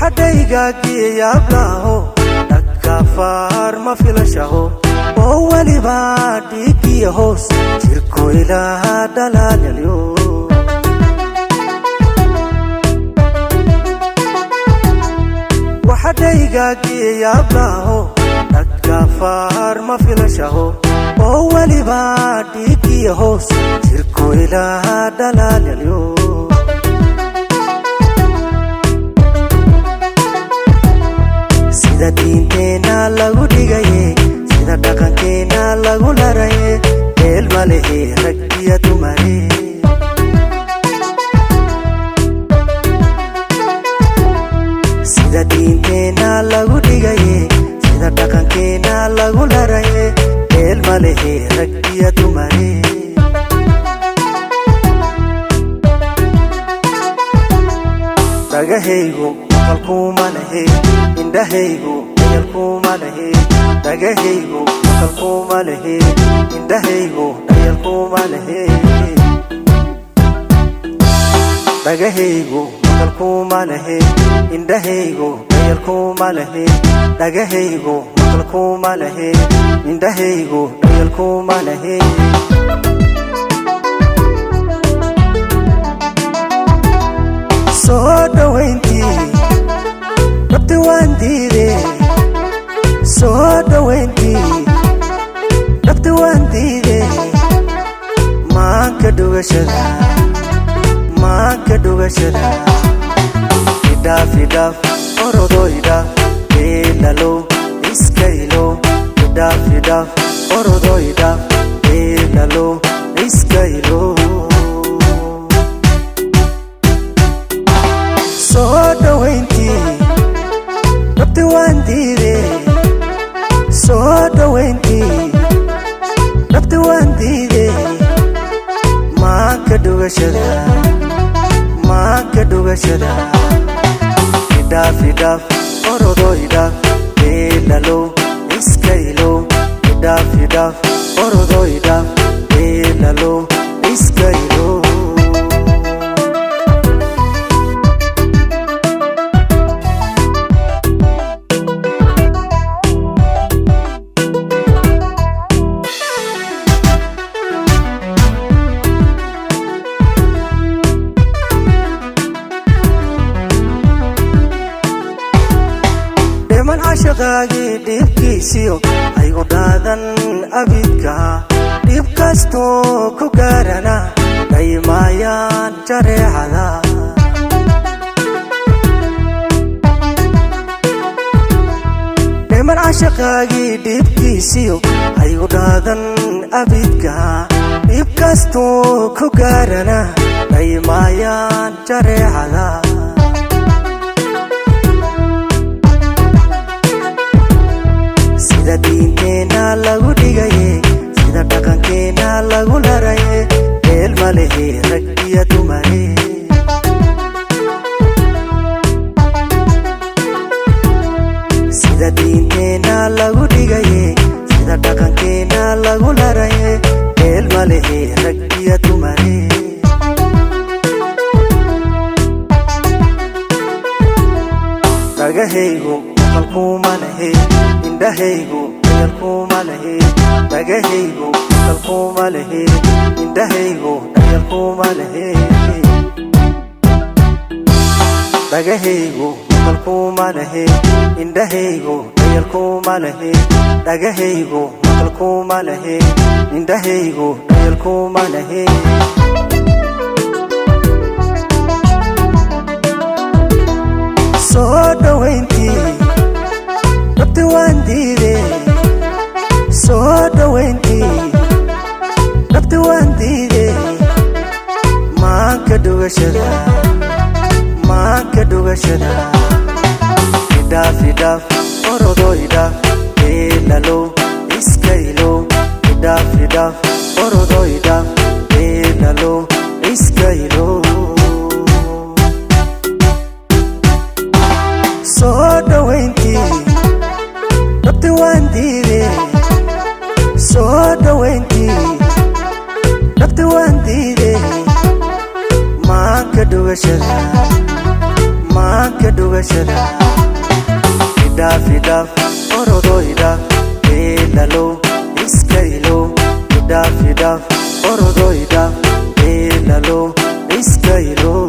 Waxadhaygaagii yaablaaho dhagkaafaar ma filashaho oo weliba dhiigiya hoos jirko ilaaha dhalaalalyo. Waxadhaygaagii yaablaaho dhagkaafaar ma filashaho oo weliba dhiigiya hoos jirko ilaaha dhalaalalyo. Sida diinteena lagu dhigaye, sida dhaqankeena lagu laraye, meel ma lehe rag iyo dumare. Sida diinteena lagu dhigaye, sida dhaqankeena lagu laraye, meel ma lehe rag iyo dumare. Dhagahaygu maqalkuuma lehe, indhahaygu dhayalkuuma lehe. Dhagahaygu maqalkuuma lehe, indhahaygu dhayalkuuma lehe. Dhagahaygu maqalkuuma lehe, indhahaygu dhayalkuuma lehe. Dhagahaygu maqalkuuma lehe, indhahaygu dhayalkuuma lehe. Soo dhawayntii rabti waan diide, soo dhawayntii rabti waan diide. Maanka dhugashada, maanka dhugashada. Idhaaf, idhaaf, orodo idhaaf, eelalo iska ilo. Idhaaf, idhaaf, orodo idhaaf, eelalo iska ilo. Soo dhawayntii rabti waan diide, soo dhawayntii rabti waan diide. Maanka dhugashada, maanka dhugashada. Idhaaf, idhaaf, orodo idhaaf, eelalo iska ilo. Idhaaf, idhaaf, orodo idhaaf, eelalo iska ilo. Dhiman cashaqaagii dhiibkiisiyo haygu dhaadan abidka, dhib kastoo ku gaarana dhaymaayaan jareecada. Dhiman cashaqaagii dhiibkiisiyo haygu dhaadan abidka, dhib kastoo ku gaarana dhaymaayaan jareecada. Sida diinteena lagu dhigaye, sida dhaqankeena lagu laraye, meel ma lehe rag iyo dumare. Sida diinteena lagu dhigaye, sida dhaqankeena lagu laraye, meel ma lehe rag iyo dumare. Dhagahaygu maqalkuuma lehe, indhahaygu dhayalkuuma lehe. Dhagahaygu maqalkuuma lehe, indhahaygu dhayalkuuma lehe. Dhagahaygu maqalkuuma lehe, indhahaygu dhayalkuuma lehe. Dhagahaygu maqalkuuma lehe, indhahaygu dhayalkuuma lehe. Soo dhawayntii rabti waan diide, soo dhawayntii rabti waan diide. Maanka dhugashada, maanka dhugashada. Idhaaf, idhaaf, orodo idhaaf, eelalo iska ilo. Idhaaf, idhaaf, orodo idhaaf, eelalo iska ilo. Soo dhawayntii rabti waan diide, soo dhawayntii rabti waan diide. Maanka dhugashada, maanka. dhugashada. Idhaaf, idhaaf, orodoo idhaaf, eelalow iska ilow. Idhaaf, idhaaf, orodoo idhaaf, eelalow iska ilow.